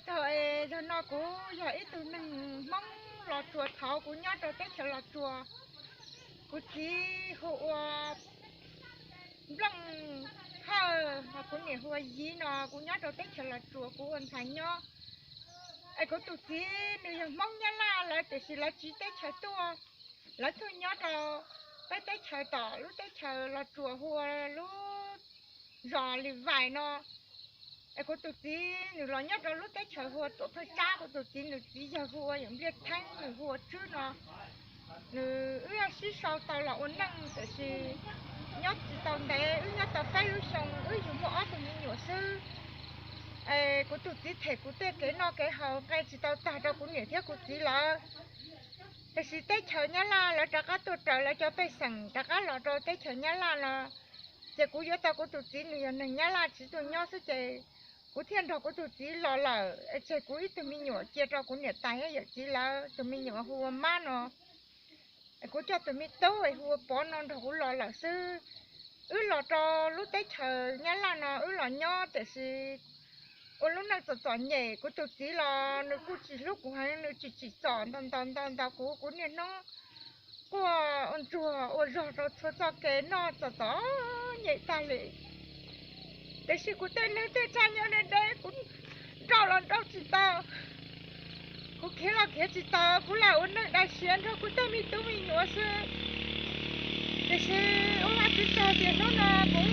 Thaum, zaum no kuv yog ib tug neeg Hmoob Los Tsuas thaud, kuv nyob rau teb chaws Los Tsuas. Kuv txiv hu ua Nplooj Hawj, kuv niam hu ua Yiv no, kuv nyob rau teb chaws Los Tsuas, kuv ua ntxhais nyob. Es kuv tus txiv nws yog Hmoob Nyab Laj lawm tiam sis lawv tsiv teb chaws tuaj, lawv tuaj nyob rau peb teb chaws tom lub teb chaws Los Tsuas hu ua lub zos Lis Vais no. Es kuv tus txiv nws los nyob rau lub teb chaws hu ua Tuam Pheej Tsab, kuv tus txiv nws txiv yawg hu ua Yawm Npliaj Theeb, nws hu ua Tswb no. Nws, wb sib sau tau los ua neej tiam sis nyob tsis tau ntev, wb nyob tau peb lub xyoo wb yug muaj ob tug me nyuam xwb. Es kuv tus txiv them kuv tej kev noj kev haus nqe tsis tau tag rau kuv niam thiab kuv txiv lawv. Tiam sis teb chaws Nyab Laj lawv rov qab tuaj raws lawv cov pej xeem rov qab los rau teb chaws Nyab Laj no, ces kuv yuav tau kuv tus txiv nws yog neeg Nyab Laj tsiv tuaj nyob xwb ces kuv thiaj nrog kuv tus txiv los lawm, tseg kuv ib tug me nyuam cia rau kuv niam tais thiab yawm txiv lawv tus me nyuam hu ua Mab no. Kuv coj tus me tub hu ua Pov no nrog kuv los lawm xwb. Wb los rau lub teb chaws Nyab Laj no wb los nyob tiam sis ua lub neej txom txom nyem, kuv tus txiv los nws kuj tsis hlub kuv heev, nws tsis tsim txom ntau ntau ntau ntau kuv, kuv niaj hnub quaj ua ntsuag ua zog rau txhua txoj kev noj txom txom nyem tag li. Tiam sis kuv tej neeg tej tsav nyob deb deb, kuv nrauj los nrauj tsis tau, kuv khiav los khiav tsis tau, kuv lam ua neej dav siav nrog kuv tej me tub me nyuam xwb. Tiam sis ua Vajtswv tsaug tias hnub no kuv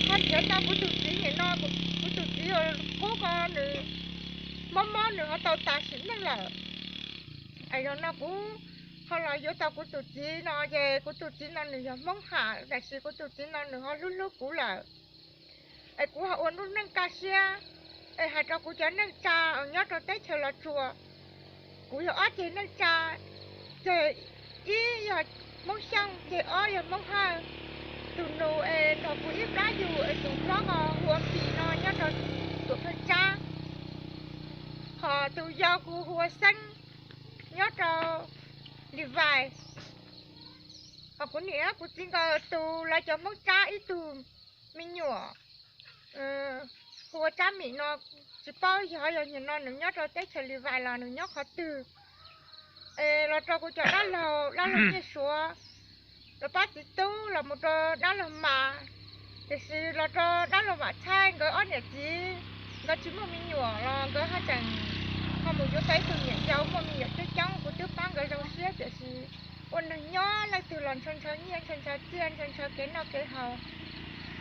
ho nrhiav tau kuv tus txiv nim no, kuv tus txiv uas qub ko nws mob mob nws ho tau tas sim neej lawm. Es zaum no kuv ho los yuav tau kuv tus txiv no ces kuv tus txiv no nws yog Hmoob Ham tiam sis kuv tus txiv no nws ho hlub hlub kuv lawm. Es kuv ho ua lub neej kaj siab, es hais rau kuv cov neej tsa uas nyob rau teb chaws Los Tsuas, kuv yog ob ceg neej tsa, ceg ib yog Hmoob Xyooj, ceg ob yog Hmoob Hawj. Tus nus es nrog kuv ib plab yug es tus hlob ko hu ua Pis no nyob rau Tuam Pheej Tsab, ho tus yau kuv hu ua Xeeb nyob rau Lis Vais. Ho kuv niam kuv txiv nkawd tus lawv cov Hmoob Tsab ib tug me nyuam hu ua Tsab Mim no, tsis paub yog yog nim no nws nyob rau teb chaws Lis Vais los nws nyob qhov twg. Es los rau kuv cov dab laug, dab laug Nyiaj Suav, los pab txiv tub los mus rau dab laug Mas, tiam sis los rau dab laug Vam Txhaij nkawd ob niam txiv, nkawd tsis muaj me nyuam los nkawd haj tseem ho mus yuav tau ib tug niam yau muaj me nyuam coob coob, kuv twb pab nkawd zoo siab tiam sis ua neeg nyob leej twg los ntshaw ntshaw nyiaj ntshaw ntshaw txiaj ntshaw ntshaw kev noj kev haus.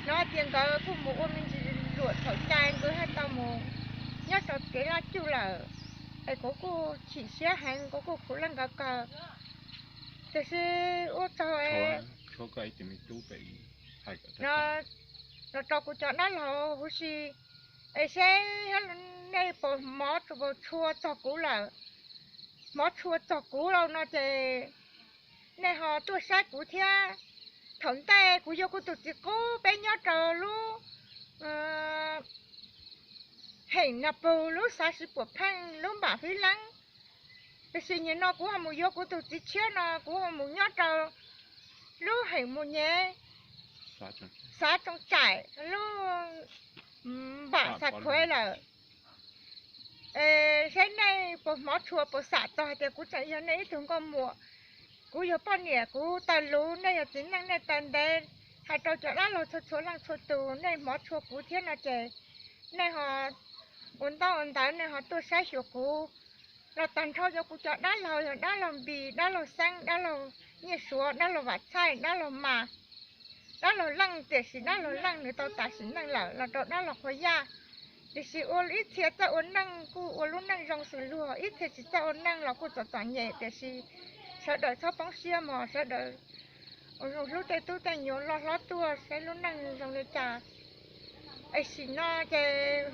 No hais tias nkawd kuj mus ua me ntsis luam thaum cai nkawd haj tau mus nyob rau kev laj cuj lawm. Es kuv kuj chim siab heev, kuv kuj khuv leej nkawd kawg. Tiam sis ua tsaug no los rau kuv cov dab laug huv si, es seb nej puas hmov tshua txog kuv lawm. Hmov tshua txog kuv lawm no ces nej ho tuaj saib kuv thiab. Thaum ntej kuv yuav kuv tus txiv qub peb nyob rau lub Heem Nas Pug lub xav Siv Puam Pheej lub npam Fib Leeb. Tiam sis nim no kuv ho mus yuav kuv tus txiv tshiab no kuv ho mus nyob rau lub Heem Mus Nyem, xav Tsoos Tsaim lub npam Xas Khuav lawm. Es saib nej puas hmov tshua puas xam txog hais tias kuv tseem yog nej ib tug nkauj muam, kuv yog poj niam kuv taw lus, nej yog txiv neej nej taw ntev. Hais rau cov dab laug txhua txhua leej txhua tus nej hmov tshua kuv thiab no ces nej ho ua ntaub ua ntawv nej ho tuaj saib xyuas kuv los tag nrho cov kuv cov dab laug yog dab laug Npis, dab laug Xeeb, dab laug Nyiaj Suav, dab laug Vam Txhaij, dab laug Mas, dab laug Leej, tiam sis dab laug Leej nws tau tas sim neej lawm los rau dab laug Qhua Yaj. Tiam sis ua ib txhia txawj ua neej kuj ua lub neej zoo xws luag, ib txhia tsis txawj ua neej los kuj txom txom nyem, tiam sis sawv daws txhob poob siab mog, sawv daws ua zoo hlub tej tub tej nyuam loj hlob tuaj saib lub neej zoo li cas. Es sim no ces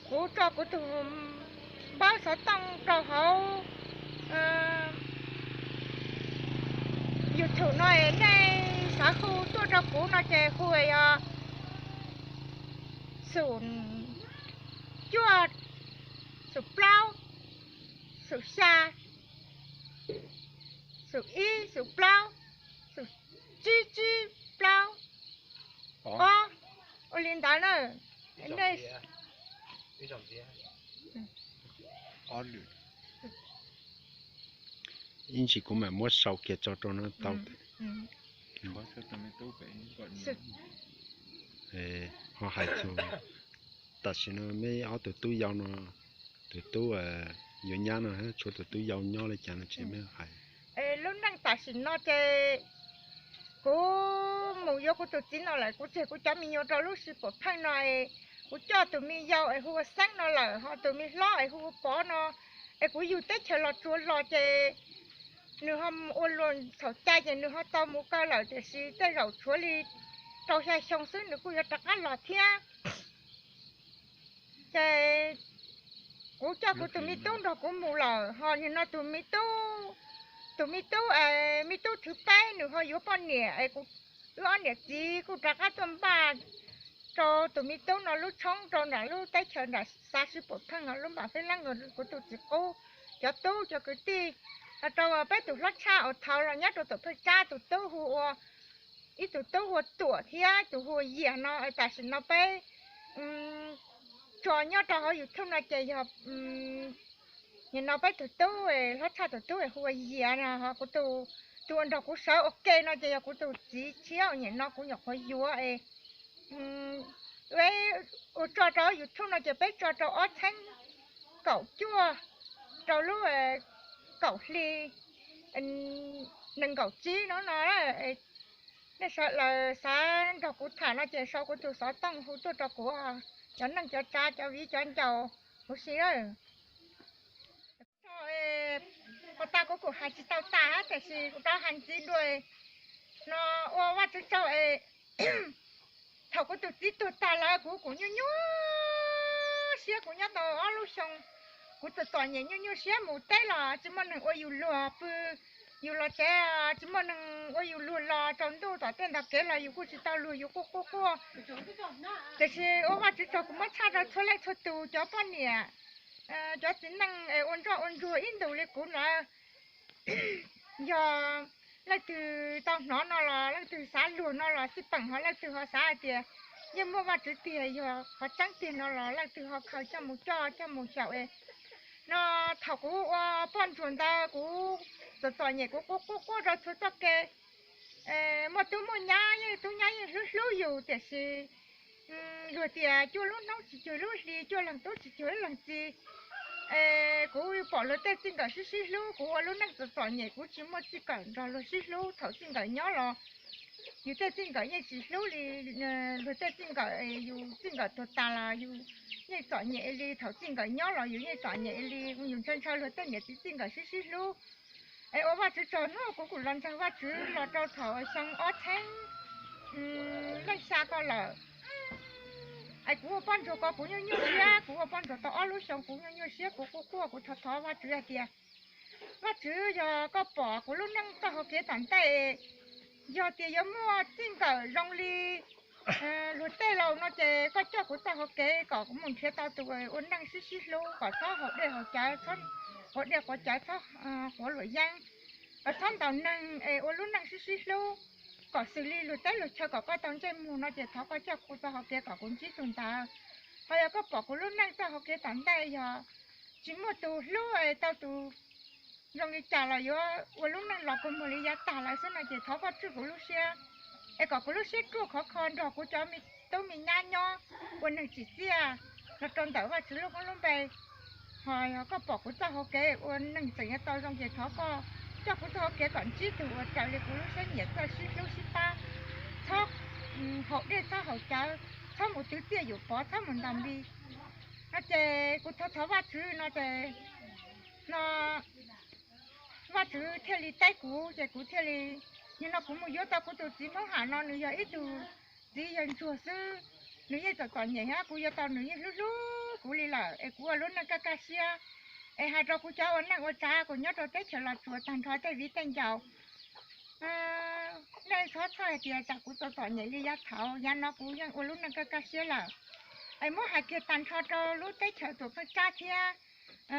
kuv tso kuv tus npawb xov tooj rau hauv YouTube no es nej xav hu tuaj rau kuv no ces hu yog xum cuaj, xum plaub, xum xya, xum ib, xum plaub, xum tsib, tsib plaub, ob, ua li ntawd na. Nej, ib zaug ntxiv, Ib ntsis kuv mam muab sau kiag tso rau no tau. Ho hais txog tam sim no meb ob tug tub yau no, tus tub yuav nyab no tshuav tus tub yau nyob li cas no tsis meb hais. Lub neej tam sim no ces kuv mus yuav kuv tus txiv no lawm, kuv tseg kuv cov me nyuam rau lub sij puam pheej no es kuv coj tus me yau es hu ua Xeeb no lawm, ho tus me hlob es hu ua Pov no, es kuv yug teb chaws Los Tsuas los ces nws ho ua luag txhaum cai ces nws ho tau mus kaw lawm, tiam sis tej zaum tshuav li rau xya xyoo xwb nws kuj yuav rov qab los thiab. Ces kuv coj kuv tus me tub nrog kuv mus lawm, ho nim no tus me tub, tus me tub, me tub thwv peb nws ho yuav poj niam es kuv, wb ob niam txiv kuj rov qab tuaj npaj rau tus me tub no lub tshoob rau nram lub teb chaws nram xav sib puam pheej lub npam feb leeb, kuv tus txiv qub, cov tub cov kwv tij, rau peb tus hlob tshaj uas thaud los nyob rau Tuam Pheej Tsab tus tub hu ua, ib tug tub hu ua Tuam thiab ib tug hu ua Yias no, tam sim no peb tso nyob rau hauv YouTube no ces yog nim no peb tus tub, hlob tshaj tus tub hu ua Yias no, ho kuv tus, tus uas nrog kuv sawv ua ke no ces yog kuv tus txiv tshiab uas nim no kuv nyuam qhuav yuav es ua tso rau YouTube no ces peb tso rau ob txheeb kaum cuaj rau lub kaum hli nees nkaum tsib no no. Nej sawv daws xav nrog kuv tham no ces sau kuv tus xov tooj hu tuaj rau kuv, cov neej cov tsav cov viv cov ncaus huv si. Puas tas kuv kuj hais tsis tau tas tiam sis kuv rov hais ntxiv dua no, ua Vajtswv tsaug es thaum kuv tus txiv tuag tas lawm kuv kuj nyuaj nyuaj siab, kuv nyob tau ob lub xyoo, kuv txom txom nyem nyuaj nyuaj siab, mus teb los tsis muaj neeg ua yus luag pw, yus los tsev tsis muaj neeg ua yus luag los, tsaus ntuj tom tej ntog kev los yus kuj tsis tau luag, yus quaj quaj quaj. Tiam sis ua Vajtswv tsaug kuv muab tshaj rau txhua leej txhua tus cov poj niam, cov txiv neej es ua ntsoj ua ntsuag ib ntus li kuv ntawd, yog leej twg tau hnov no los leej twg xav luag no los xij peem, ho leej twg ho xav hais tias yeej muaj Vajtswv tiag, yog qhov tseeb tiag no los leej twg ho khaws coj mus coj coj mus xyaum es no. Thaum kuv ua poj ntsuam ntawd kuv txom txom nyem, kuv quaj quaj quaj rau txhua txoj kev. Muaj tub muaj nyab, yeej tub nyab yeej hlub hlub yus, tiam sis luag tias cuaj lub hnub tsis cuag lub hli, cuaj leeg tub tsis cuag lub leeg txiv. Es kuv pom luag tej txij nkawm sib sib hlub, kuv ua lub neej txom txom nyem, kuv tsis muaj txij nkawm nrog luag sib hlub. Thaum txij nkawm nyob los yus tej txij nkawm yeej tsis hlub li luag tej txij nkawm, yus txij nkawm tuag tas los yus yeej txom nyem li thaum txij nkawm nyob los yus yeej txom nyem li, yus ntshaw ntshaw luag tej niam txiv txij nkawm sib sib hlub. Es ua Vajtswv tsaug no kuv kuj los ntseeg Vajtswv los rau thaum xyoo ob txheeb leej xya ko lawm. Es kuv ua poj ntsuag ko kuv nyuaj nyuaj siab, kuv ua poj ntsuag tau ob lub xyoo kuv nyuaj nyuaj siab, kuv quaj quaj, kuv thov thov Vajtswv hais tias, Vajtswv, yog koj pom kuv lub neej txoj hauv kev tom ntej, yog tias yuav muaj txij nkawm zoo li luag tej laus no ces koj coj kuv txoj hauv kev kom kuv mus nrhiav tau tus ua neej sib sib hlub, kom txhob haus dej haus cawv, txhob quav dej quav cawv, txhob quav luam yeeb, txhob ntaus neeg es ua lub neej sib sib hlub, kom xws li luag teb luag chaw kom koj tau ntsej muag no ces thov koj coj kuv txoj hauv kev kom kuv ntsib tus ntawd. Ho yog koj pom kuv lub neej txoj hauv kev tom ntej yog tsis muaj tus hlub es tau tus zoo li cas los yuav ua lub neej los kua muag li yav tag lawm xwb no ces thov koj tswj kuv lub siab, es kom kuv lub siab ruaj khov kho nrog kuv cov me tub me nyab nyob ua neeg tsim txiaj los rau ntawm Vajtswv lub koob lub npe. Ho yog koj pom kuv txoj hauv kev ua neeg tseem yuav tau zoo ces thov koj coj kuv txoj hauv kev kom ntsib tus uas raws li kuv lub siab nyiam txawj sib hlub sib pab, txhob haus dej txhob haus cawv, txhob mus twv txiaj yum pov, txhob mus ntaus npis. No ces kuv thov thov Vajtswv no ces no Vajtswv thiaj li teb kuv ces kuv thiaj li, nim no kuv mus yuav tau kuv tus txiv Hmoob Ham no, nws yog ib tug txiv yawg ntsuag xwb, nws yeej txom txom nyem thiab kuv yuav tau nws yeej hlub hlub kuv li lawm es kuv ua lub neej kaj kaj siab. Es hais rau kuv cov ua neej ua tsav kuv nyob rau teb chaws Los Tsuas tag nrho tej viv tej ncaus, nej txhob txhawj hais tias tsam kuv txom txom nyem li yav thaud, yav no kuv yeej ua lub neej kaj kaj siab lawm. Es muab hais kiag tag nrho rau lub teb chaws Tuam Pheej Tsab thiab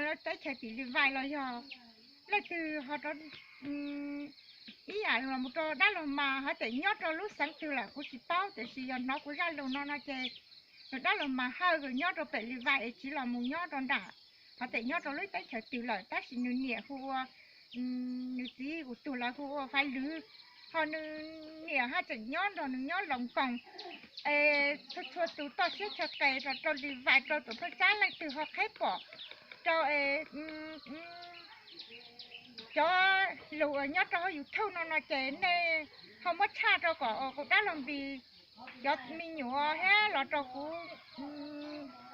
lub teb chaws tim Lis Vais los yog leej twg ho rau ib yam los mus rau dab laug Mas hov tias nyob rau lub xeev twg lawm kuv tsis paub, tiam sis yog hnov kuv zaj lus no no ces dab laug Mas Hawj nyob rau pem Lis Vais es tsiv los mus nyob rau nram qhov tseem nyob rau lub teb chaws twg lawm, tab sis nws niam hu ua, nws txiv tus tug lawv hu ua Faiv Lwm, ho nws niam haj tseem nyob nrog nws nyob Loos Koos. Es txhua txhua tus toj siab txhawj qes rau, rau li vais rau tus phaj tsab leej twg ho qheb pom rau es cov lus uas nyob rau hauv YouTube no no ces nej ho muab tshaj rau kom kuv dab laug Npis cov me nyuam thiab los rau kuv